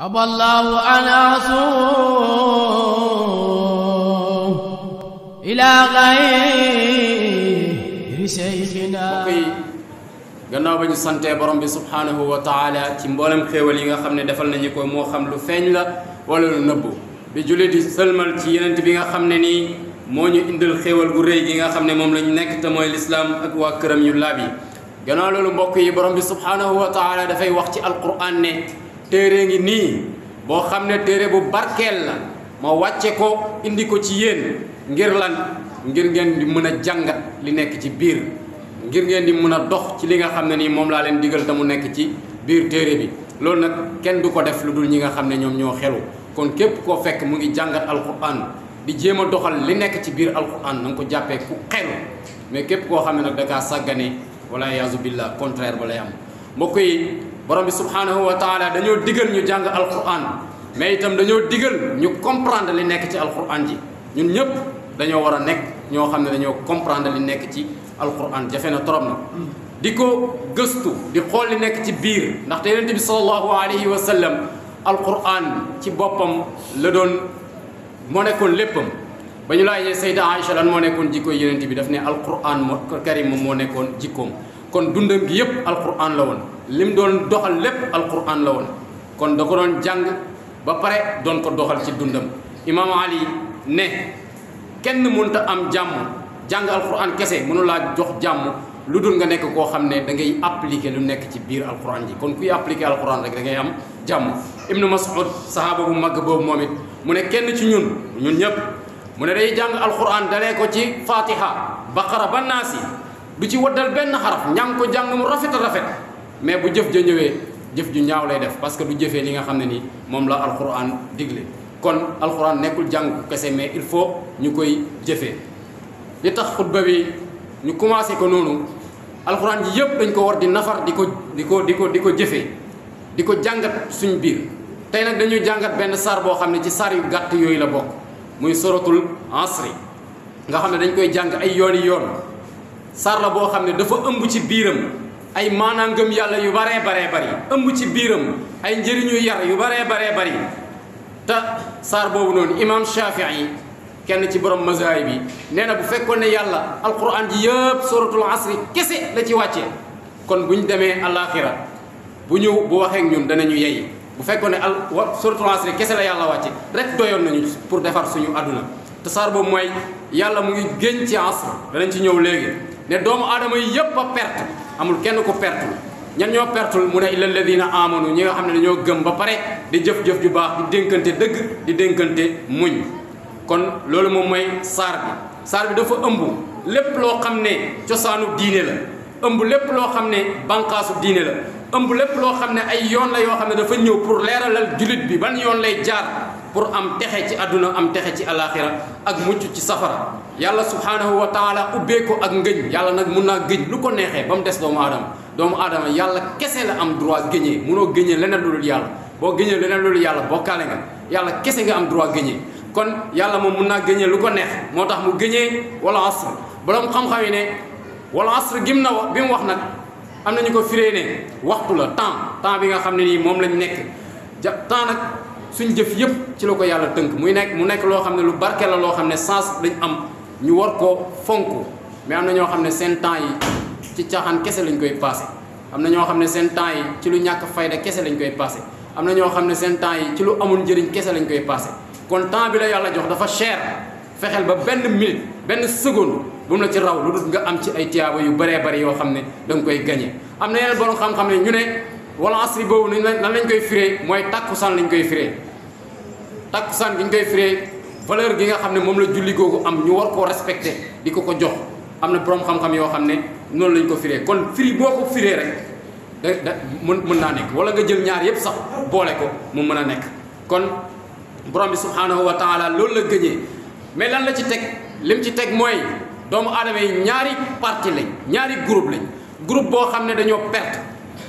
أبى الله أن أصوم إلى غير شيخنا. gannaaw ba ñu santee borom bi subhanahu wa taala ci mboolem xéewal yi nga xam ne defal nañu ko moo xam lu feeñ la wala lu nëbbu bi julli di sëlmal ci yenent bi nga xam ne nii moo ñu indil xéewal gu rëy gi nga xam ne moom lañu nekk te mooy lislaam ak waa këram yu laab yi. gannaaw loolu mbokk yi borom bi subhanahu wa taala dafay wax ci alquran ne téere ngi nii boo xam ne téere bu barkeel la ma wàcce ko indi ko ci yéen ngir lan ngir ngeen di mën a jàngat li nekk ci biir ngir ngeen di mën a dox ci li nga xam ne nii moom laa leen digal te mu nekk ci biir téere bi. loolu nag kenn du ko def lu dul ñi nga xam ne ñoom ñoo xelu kon képp koo fekk mu ngi jàngat alquran di jéem a doxal li nekk ci biir alquran na nga ko jàppee ku xelu mais képp koo xam ne nag da kaa sàggane wala yaazu billah contraire ba lay am. mbokk yi borom bi subhanahu wa taala dañoo digal ñu jàng alquran mais itam dañoo digal ñu comprendre li nekk ci alquran ji. ñun ñëpp dañoo war a nekk ñoo xam ne dañoo comprendre li nekk ci alquran jafe na trop na di ko gëstu di xool li nekk ci biir ndaxte yonent bi sallallahu alayhi wa sallam alquran ci boppam la doon moo nekkoon léppam. ba ñu laajee Sayda Aïcha lan moo nekkoon jikko yonent bi daf ne alquran karim moo nekkoon jikkoom kon dundam gi yëpp alquran la woon lim doon doxal lépp alquran la woon kon da ko doon jàng ba pare doon ko doxal ci dundam. Imam Ali ne kenn mënta am jàmm jàng alquran kese mënu laa jox jàmm lu dul nga nekk koo xam ne da ngay appliquer lu nekk ci biir alquran ji kon kuy appliquer alquran rek da ngay am jàmm. Ibnu Mas'ud sahaaba bu mag boobu moom it mu ne kenn ci ñun ñëpp mu ne day jàng alquran dalee ko ci fatiha baqara ba naasi du ci waddal benn xaraf ñàng ko jàng mu rafet a rafet mais bu jëf ja ñëwee jëf ju ñaaw lay def parce que du jëfee li nga xam ne ni moom la alquran digle. kon alquran nekkul jàng ko kese mais il faut ñu koy jëfee li tax xutba bi ñu commencé ko noonu alquran ji yëpp dañ ko war di nafar di ko jëfee di ko jàngat suñ biir. tey nag dañuy jàngat benn saar boo xam ne ci saar yu gàtt yooyu la bokk muy suratul asri nga xam ne dañ koy jàng ay yooni yoon. saar la boo xam ne dafa ëmb ci biiram ay maanaa ngëm yàlla yu baree baree bari ëmb ci biiram ay njëriñu yar yu baree baree bari te saar boobu noonu imam Shafii kenn ci borom mazahib bi nee na bu fekkoon ne yàlla alquran ji yëpp suratul asri kese la ci wàccee kon bu ñu demee alaxira bu waxee ñun danañu yey bu fekkoon ne suratul asri kese la yàlla wàcce rek doyoon nañu pour defar suñu àdduna te saar boobu mooy yàlla mu ngi génn ci asr danañ ci ñëw léegi ne doomu aadama yi yëpp a perte amul kenn ko perte ñan ñoo pertul mu ne illa alladina amanu ñi nga xam ne dañoo gëm ba pare di jëf-jëf ju baax di dénkante dëgg di dénkante muñ. kon loolu moom mooy saar bi dafa ëmb lépp loo xam ne cosaanu diine la ëmb lépp loo xam ne bànqaasu diine la ëmb lépp loo xam ne ay yoon la yoo xam ne dafa ñëw pour leeralal jullit bi ban yoon lay jaar pour am texe ci àdduna am texe ci alaxira ak mucc ci safara. yàlla subhanahu wa taala ubbee ko ak ngëñ yàlla nag mun naa gëñ lu ko neexee ba mu des doomu aadama yàlla kese la am droit gëñee munoo gëñee leneen lu dul yàlla boo gëñee leneen lu dul yàlla bokkaale nga yàlla kese nga am droit gëñee kon yàlla moom mun naa gëñee lu ko neex moo tax mu gëñee wala asr borom xam-xam yi ne wala asr bi mu wax nag am na ñu ko firee ne waxtu la temps bi nga xam ne nii moom lañ nekk temps nag suñ jëf yëpp ci la ko yàlla tënk mu nekk loo xam ne lu barke la loo xam ne sens lañ am ñu war ko fonk mais am na ñoo xam ne seen temps yi ci caaxaan kese lañ koy passé am na ñoo xam ne seen temps yi ci lu ñàkk fayda kese lañ koy passé am na ñoo xam ne seen temps yi ci lu amul njëriñ kese lañ koy passé kon temps bi la yàlla jox dafa cher fexeel ba benn minute benn seconde bu mu la ci raw lu dul nga am ci ay tiyaaba yu bëree bëri yoo xam ne da nga koy gagné. am na yeneen borom xam-xam ne ñu ne wala asri boobu nan lañ koy firee mooy takkusaan lañ koy firee takkusaan gi ñu koy firee valeur gi nga xam ne moom la julli googu am ñu war koo respecté di ko jox am na borom xam-xam yoo xam ne noonu lañ ko firee kon firi boo ko firee rek mën naa nekk wala nga jël ñaar yëpp sax boole ko mu mën a nekk. kon borom bi subhanahu wa taala loolu la gëñee mais lan la ci teg lim ci teg mooy doomu aadama yi ñaari parti lañ ñaari groupe boo xam ne dañoo perte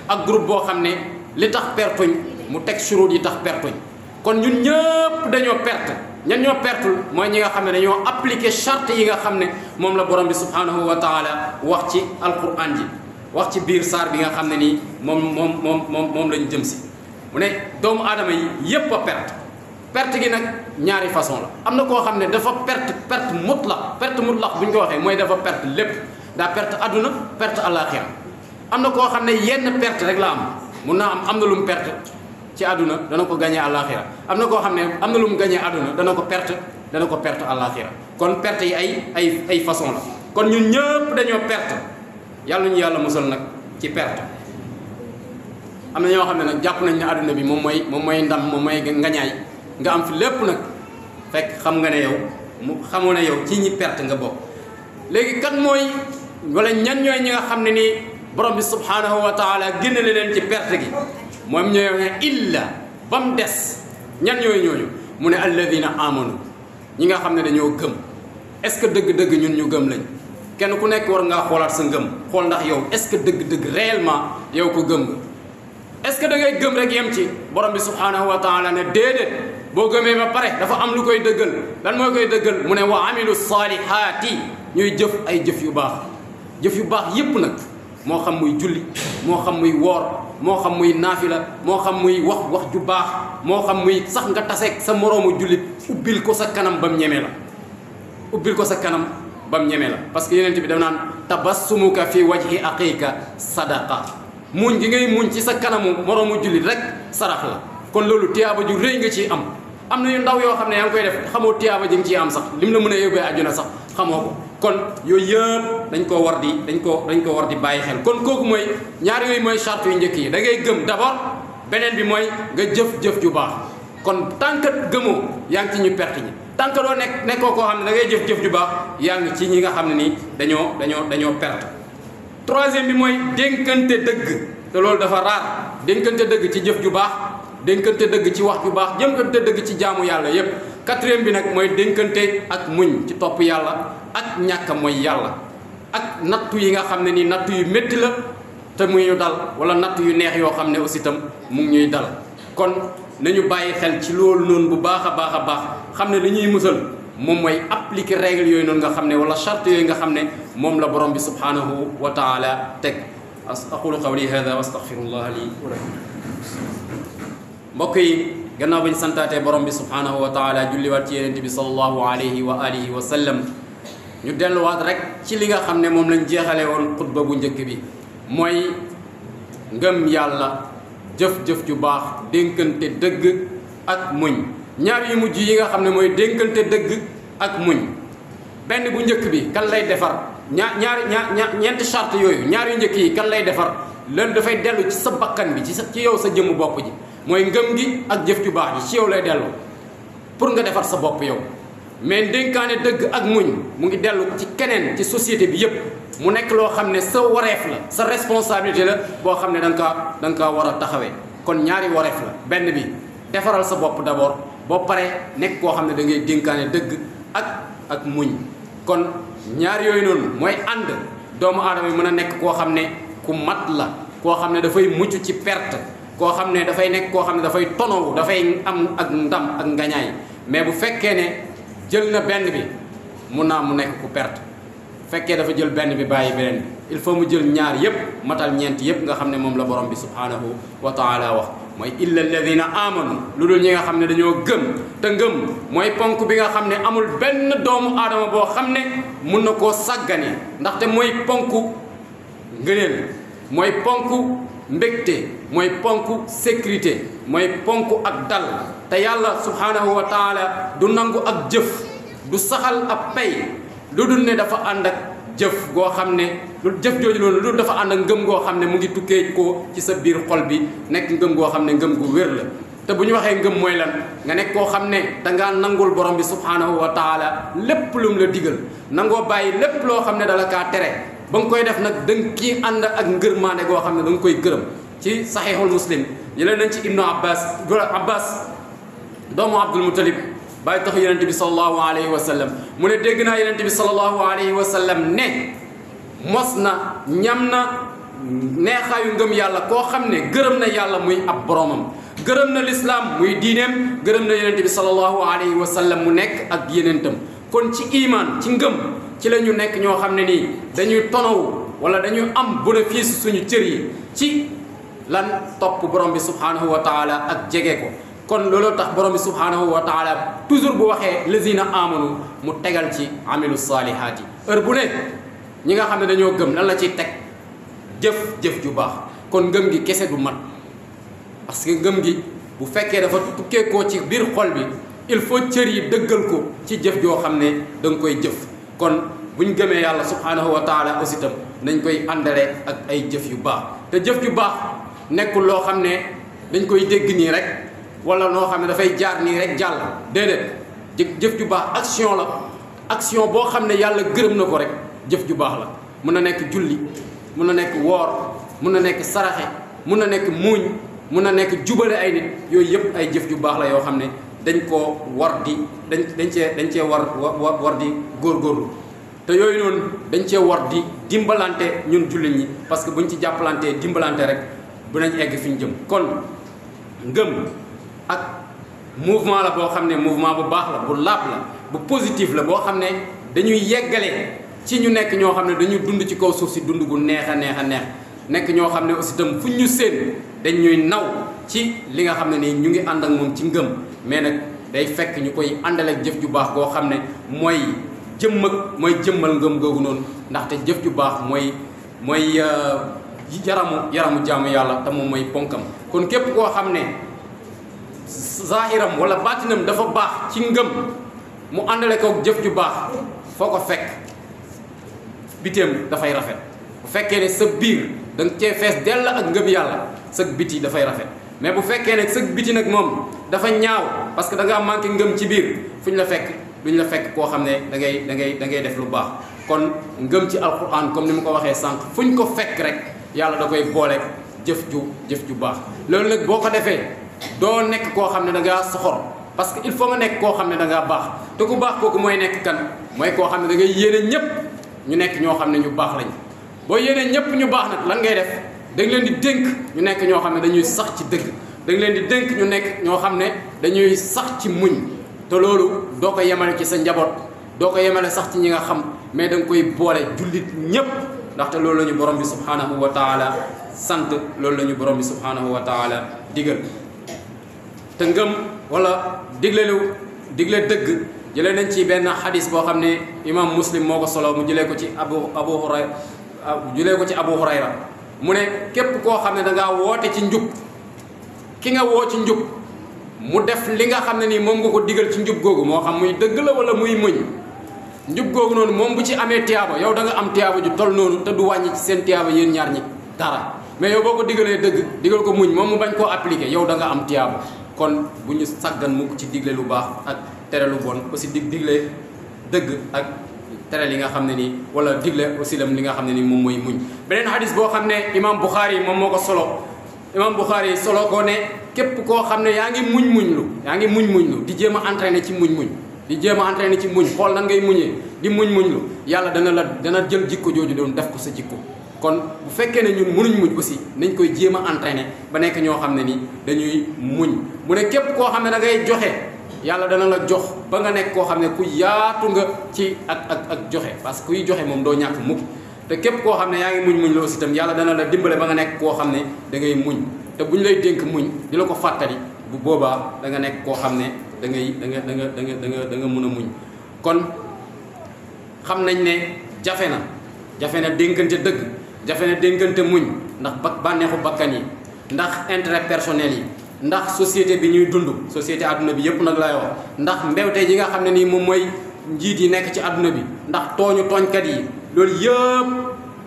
ak groupe boo xam ne li tax pertuñ mu teg surut yi tax pertuñ kon ñun ñëpp dañoo perte. ñan ñoo pertul mooy ñi nga xam ne dañoo appliquer charte yi nga xam ne moom la borom bi subhanahu wa taala wax ci alquran ji wax ci biir saar bi nga xam ne nii moom lañ jëm si mu ne doomu aadama yi yépp a perte gi nag ñaari façon la am na koo xam ne dafa perte mutlaq bu ñu ko waxee mooy dafa perte lépp daa perte àdduna perte àllaaxira am na koo xam ne yenn perte rek la am mun naa am na lu mu perte ci àdduna dana ko gagné àllaaxira am na koo xam ne am na lu mu gagné àdduna dana ko perte àllaaxira kon perte yi ay façon la kon ñun ñëpp dañoo perte yàlla ñu yàlla musal nag ci perte am na ñoo xam ne nag jàpp nañ ne àdduna bi moom mooy ndam moom mooy ngañaay nga am fi lépp nag fekk xam nga ne yow xamoo ne yow ci ñi perte nga bokk léegi kan mooy wala ñan ñooy ñi nga xam ne nii borom bi subhanahu wa taala génne leen ci perte gi moom ñooy ne illa ba mu des ñan ñooñu mu ne alladina amanu ñi nga xam ne dañoo gëm est-ce que dëgg-dëgg ñun ñu gëm lañ kenn ku nekk war ngaa xoolaat sa ngëm xool ndax yow est-ce que dëgg-dëgg réellement yow ko gëm nga est-ce que da ngay gëm rek yem ci borom bi subhanahu wa taala ne déedéet boo gëmee ba pare dafa am lu koy dëggal lan mooy koy dëggal mu ne wa amilu saalihaati ñuy jëf ay jëf yu baax yépp nag moo xam muy julli moo xam muy woor moo xam muy naafila moo xam muy wax ju baax moo xam muy sax nga taseeg sa moroomu jullit ubbil ko sa kanam bam ñeme la parce que yeneen bi daf naan tabassumuka fi wajhi aqiika sadaqa muñ gi ngay muñ ci sa kanamu moroomu jullit rek sarax la kon loolu tiyaaba ju rëy nga ciy am na yu ndaw yoo xam ne yaa ngi koy def xamoo tiyaaba ji nga ciy am sax lim la mën a yóbbee àjjuna sax xamoo ko kon yooyu yëpp dañ ko war di bàyyi xel kon kooku mooy ñaar yooyu mooy charte yu njëkk yi da ngay gëm d'abord beneen bi mooy nga jëf ju baax kon tant que gëmoo yaa ngi ci ñu perte ñi tant que doo nekkoo koo xam ne da ngay jëf ju baax yaa ngi ci ñi nga xam ne nii dañoo perte. troisième bi mooy dénkante dëgg te loolu dafa raar dénkante dëgg ci jëf ju baax dénkante dëgg ci wax ju baax dénkante dëgg ci jaamu yàlla yépp quatrième bi nag mooy dénkante ak muñ ci topp yàlla ak ñàkk mooy yàlla ak nattu yi nga xam ne nii nattu yu métti la te muy ñu dal wala nattu yu neex yoo xam ne aussi itam mu ngi ñuy dal kon nañu bàyyi xel ci loolu noonu bu baax a baax xam ne li ñuy musal moom mooy appliquer règle yooyu noonu nga xam ne wala charte yooyu nga xam ne moom la borom bi subhanahu wa taala teg aqulu qawli hada wa astaghfirullah li wa lakum mbokk yi gannaaw bañ santaatee borom bi subhanahu wa taala julliwaat ci yenente bi sallallahu alayhi wa alihi wa sallam ñu delluwaat rek ci li nga xam ne moom lañ jeexale woon xutba bu njëkk bi mooy ngëm yàlla jëf-jëf ju baax dénkante dëgg ak muñ ñaar yu mujj yi nga xam ne mooy dénkante dëgg ak muñ benn bu njëkk bi kan lay defar ñeenti charte yooyu ñaar yu njëkk yi kan lay defar loolu dafay dellu ci sa bakkan bi ci yow sa jëmmu bopp ji mooy ngëm gi ak jëf ju baax ji ci yow lay dellu pour nga defar sa bopp yow mais dénkaane dëgg ak muñ mu ngi dellu ci keneen ci société bi yépp mu nekk loo xam ne sa wareef la sa responsabilité la boo xam ne da nga kaa war a taxawee kon ñaari wareef la benn bi defaral sa bopp d'abord boo paree nekk koo xam ne da ngay dénkaane dëgg ak muñ kon ñaar yooyu noonu mooy ànd doomu aadama yi mën a nekk koo xam ne ku mat la koo xam ne dafay mucc ci perte koo xam ne dafay nekk koo xam ne dafay tonowu dafay am ak ndam ak ngañaay mais bu fekkee ne jël na benn bi mun naa mu nekk ku perte fekkee dafa jël benn bi bàyyi beneen bi il faut mu jël ñaar yépp matal ñeent yépp nga xam ne moom la borom bi subhanahu wa taala wax mooy illa alladina amanu lu dul ñi nga xam ne dañoo gëm te ngëm mooy ponk bi nga xam ne amul benn doomu aadama boo xam ne mun na koo sàggane ndaxte mooy ponk ngëneel mooy ponk mbégte mooy ponk sécurité mooy ponk ak dal te yàlla subhanahu wa taala du nangu ak jëf du saxal ab pay lu dul ne dafa ànd ak jëf goo xam ne lu jëf jooju loolu lu dafa ànd ak ngëm goo xam ne mu ngi tukkee ko ci sa biir xol bi nekk ngëm goo xam ne ngëm gu wér la te bu ñu waxee ngëm mooy lan nga nekk koo xam ne dangaa nangul borom bi subhanahu wa taala lépp lu mu la digal nangoo bàyyi lépp loo xam ne dala kaa tere ba nga koy def nag danga kii ànd ak ngërmaande goo xam ne da nga koy gërëm ci saxiixul muslim jëlee nañ ci ibnu abbas doomu abdul mutalib bàyyi taxu yonente bi salallahu alayhi wa sallam mu ne dégg naa yonente bi salallahu alayhi wa sallam ne mos na ñam na neexaayu ngëm yàlla koo xam ne gërëm na yàlla muy ab boromam gërëm na lislaam muy diineem gërëm na yonente bi salallahu alayhi wa sallam mu nekk ak yeneentam kon ci iman ci ngëm ci la ñu nekk ñoo xam ne nii dañuy tonaw wala dañuy am bénéfice suñu cër yi ci lan topp borom bi subhanahu wa taala ak jege ko kon looloo tax borom bi subhanahu wa taala toujours bu waxee lazina amanu mu tegal ci amilu saalihaati heure bu ne ñi nga xam ne dañoo gëm lan la ciy teg jëf ju baax kon ngëm gi kese du mat parce que ngëm gi bu fekkee dafa tukkeekoo ci biir xol bi il faut cër yi dëggal ko ci jëf joo xam ne da nga koy jëf kon buñ gëmee yàlla subhanahu wa taala aussi tam nañ koy àndale ak ay jëf yu baax te jëf ju baax nekkul loo xam ne dañ koy dégg nii rek wala loo xam ne dafay jaar nii rek jàll déedéet jëf ju baax action la action boo xam ne yàlla gërëm na ko rek jëf ju baax la mun na nekk julli mun na nekk woor mun na nekk saraxe mun na nekk muuñ mun na nekk jubale ay nit yooyu yëpp ay jëf ju baax la yoo xam ne dañ koo war di dañ cee war di góorgóorlu te yooyu noonu dañ cee war di dimbalante ñun jullit ñi parce que buñ ci jàppalantee dimbalante rek bu nañ egg fi ñu jëm kon ngëm ak mouvement la boo xam ne mouvement bu baax la bu laab la bu positif la boo xam ne dañuy yeggale ci ñu nekk ñoo xam ne dañuy dund ci kaw suuf si dund gu neex a neex a neex nekk ñoo xam ne aussi itam fu ñu séen dañ ñuy naw ci li nga xam ne nii ñu ngi ànd ak moom ci ngëm mais nag day fekk ñu koy àndaleeg jëf ju baax goo xam ne mooy jëmmal ngëm googu noonu ndaxte jëf ju baax mooy yaramu jaamu yàlla te moom mooy ponkam kon képp koo xam ne zahiram wala baatinam dafa baax ci ngëm mu àndale ko jëf ju baax foo ko fekk biteem dafay rafet bu fekkee ne sa biir da nga cee fees dell ak ngëm yàlla sa biti dafay rafet mais bu fekkee ne sa biti nag moom dafa ñaaw parce que da ngaa manqué ngëm ci biir fu ñu la fekk duñ la fekk koo xam ne da ngay def lu baax kon ngëm ci alquran comme ni ma ko waxee sànq fu ñu ko fekk rek yàlla da koy boole jëf ju baax loolu nag boo ko defee doo nekk koo xam ne da ngaa soxor parce que il faut nga nekk koo xam ne da ngaa baax te ku baax kooku mooy nekk kan mooy koo xam ne da ngay yéene ñëpp ñu nekk ñoo xam ne ñu baax lañ boo yéene ñëpp ñu baax nag lan ngay def da nga leen di dénk ñu nekk ñoo xam ne dañuy sax ci dëgg da nga leen di dénk ñu nekk ñoo xam ne dañuy sax ci muñ te loolu doo ko yemale ci sa njaboot doo ko yemale sax ci ñi nga xam mais da nga koy boole jullit ñëpp ndaxte loolu la ñu borom bi subhanahu wa taala sant loolu la ñu borom bi subhanahu wa taala digal te ngëm wala digle dëgg jëlee nañ ci benn xadis boo xam ne imam muslim moo ko solo mu jëlee ko ci abu hurayra mu ne képp koo xam ne da ngaa woote ci njub ki nga woo ci njub mu def li nga xam ne nii moom nga ko digal ci njub googu moo xam muy dëgg la wala muy muñ njub googu noonu moom bu ci amee tiyaaba yow da nga am tiyaaba ju toll noonu te du wàññi ci seen tiyaaba yéen ñaar ñi dara mais yow boo ko digalee dëgg digal ko muñ moom mu bañ koo appliqué yow da nga am tiyaaba kon bu ñu saggan mukk ci digle lu baax ak tere lu bon aussi digle dëgg ak tere li nga xam ne nii wala digle aussi lam li nga xam ne nii moom mooy muñ beneen hadis boo xam ne imam Bukhari moom moo ko solo imam Bukhari solo ko ne képp koo xam ne yaa ngi muñ di jéem a entraîné ci muñ di jéem a entraîné ci muñ xool nan ngay muñee di muñlu yàlla dana jël jikko jooju doon def ko sa jikko kon bu fekkee ne ñun mënuñ muñ aussi nañ koy jéem a entraîné ba nekk ñoo xam ne ni dañuy muñ mu ne képp koo xam ne da ngay joxe yàlla dana la jox ba nga nekk koo xam ne ku yaatu nga ci ak joxe parce que kuy joxe moom doo ñàkk mukk te képp koo xam ne yaa ngi muñ la aussi itam yàlla dana la dimbale ba nga nekk koo xam ne da ngay muñ te bu ñu lay dénk muñ di la ko fàttali bu boobaa da nga nekk koo xam ne da nga mën a muñ kon xam nañ ne jafe na dénkante dëgg jafe na dénkante muñ ndax bànneexu bakkan yi ndax intérêt personnel yi ndax société bi ñuy dund société àdduna bi yëpp nag lay wax ndax mbewte yi nga xam ne nii moom mooy njiit yi nekk ci àdduna bi ndax tooñkat yi loolu yëpp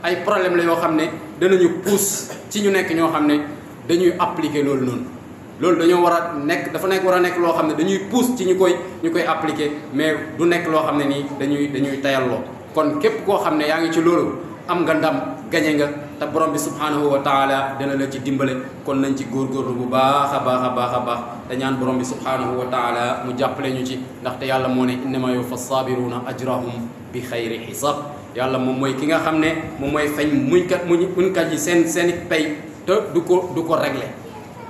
ay problème la yoo xam ne danañu pousse ci ñu nekk ñoo xam ne dañuy appliquer loolu noonu loolu dañoo war a nekk dafa war a nekk loo xam ne dañuy pousse ci ñu koy appliquer mais du nekk loo xam ne nii dañuy tayalloo kon képp koo xam ne yaa ngi ci loolu am nga ndam gañe nga te borom bi subhanahu wa taala dina la ci dimbale kon nañ ci góorgóorlu bu baax a baax te ñaan borom bi subhanahu wa taala mu jàppale ñu ci ndaxte yàlla moo ne innama yuwaffa saabiruna ajrahum bi xayri xisaab yàlla moom mooy ki nga xam ne moom mooy feñ muñkat yi seen pay te du ko régler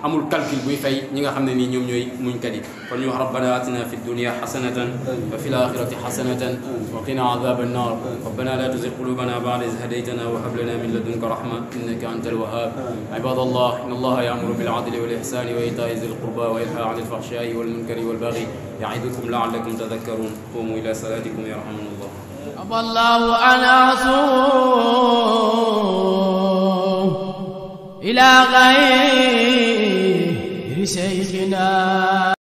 amul calcul buy fay ñi nga xam ne nii ñoom ñooy muñkat yi kon ñu wax rabbana atina fi dunya hasanatan wa fil akhirati hasanatan wa qina adhaban nar rabbana la tuzigh qulubana ba'da idh hadaytana wa hab lana min ladunka rahma innaka antal wahhab ibadallah inna allaha ya'muru bil 'adli wal ihsani wa ita'i dhil qurba wa yanha 'anil fahsha'i wal munkari wal baghi ya'idukum la'allakum tadhakkarun qumu ila salatikum yarhamukumullah أبى الله أن أصوم إلى غير شيخنا